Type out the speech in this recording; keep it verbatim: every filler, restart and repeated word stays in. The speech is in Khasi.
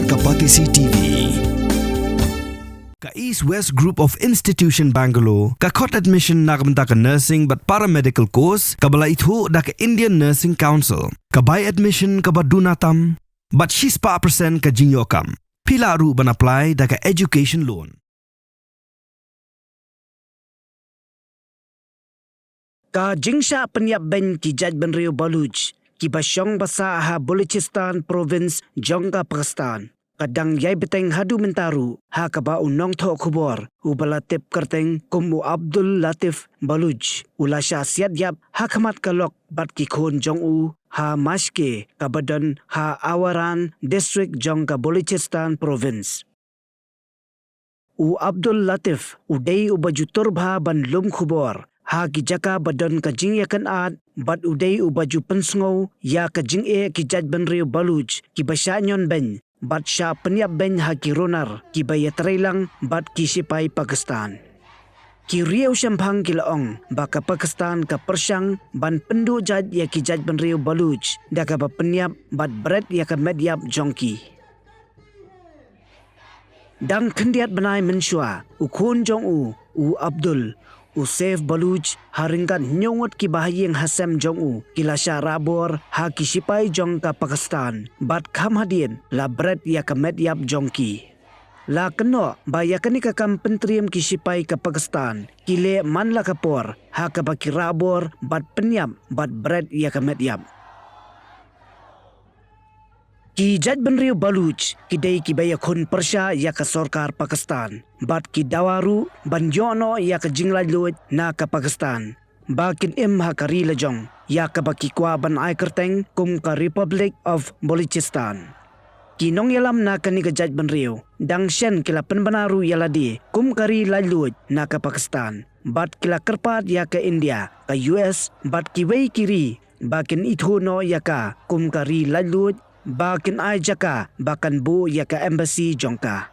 Ka Batesi T V. Ka East West Group of Institution Bangalore ka khot admission na ka bynta ka nursing bad paramedical course kaba la ithuh da ka Indian Nursing Council. Ka bai admission kaba duna tam bad shispah percent ka jingïoh kam. Phi lah ruh ban apply da ka education loan. Ka jingshah pynïap beiñ ki jaitbynriew Baluch kiba shong basa ha Baluchistan Province jong ka Pakistan ka dang ïai bteng haduh mynta ruh, ha kaba u nongthoh khubor uba la tip kyrteng kum u Abdul Latif Baluch u la shah siat ïap ha khmat ka lok bad ki khun jong u ha Mashke kaba don ha Awaran District jong ka Baluchistan Province. U Abdul Latif u dei uba ju tur bha ban lum khubor ha ki jaka ba don ka jingïakynad bad u dei uba ju pynsngew ïa ka jingeh ki jaitbynriew Baluch kiba shah ñion beiñ bad shah pynïap beiñ ha ki runar kiba ïatreilang bad ki shipai Pakistan. Ki riewshemphang ki la ong ba ka Pakistan ka pyrshang ban pynduh jait ïa ki jaitbynriew Baluch da kaba pynïap bad bret ïa ka met ïap jong ki. Dang khyndiat bnai mynshuwa, u khun jong u, u Abdul, u Saif Baluch, ha ryngkat hynñiew ngut kiba ha ïing ha sem jong u ki la shah rah bor ha ki shipai jong ka Pakistan bad kham hadien la bret ïa ka met ïap jong ki. La kynnoh ba ïa kane ka kam pyntriem ki shipai ka Pakistan ki leh man la ka por ha kaba ki rah bor bad pynïap bad bret ïa ka met ïap. Ki jaitbynriew Baluch ki dei kiba ïakhun pyrshah ïa ka sorkar Pakistan bad ki dawa ruh ban ïoh noh ïa ka jinglaitluid na ka Pakistan ba kin im ha ka ri lajong ïa kaba ki kwah ban ai kyrteng kum ka Republic of Baluchistan. Ki nongïalam na kane ka jaitbynriew dang shen ki la pynbna ruh ïa lade kum ka ri laitluid na ka Pakistan bad ki la kyrpad ïa ka India, ka U S bad kiwei ki ri ba kin ithuh noh ïa ka kum ka ri laitluid ba kin ai jaka ba kan buh ïa ka embassy jong ka.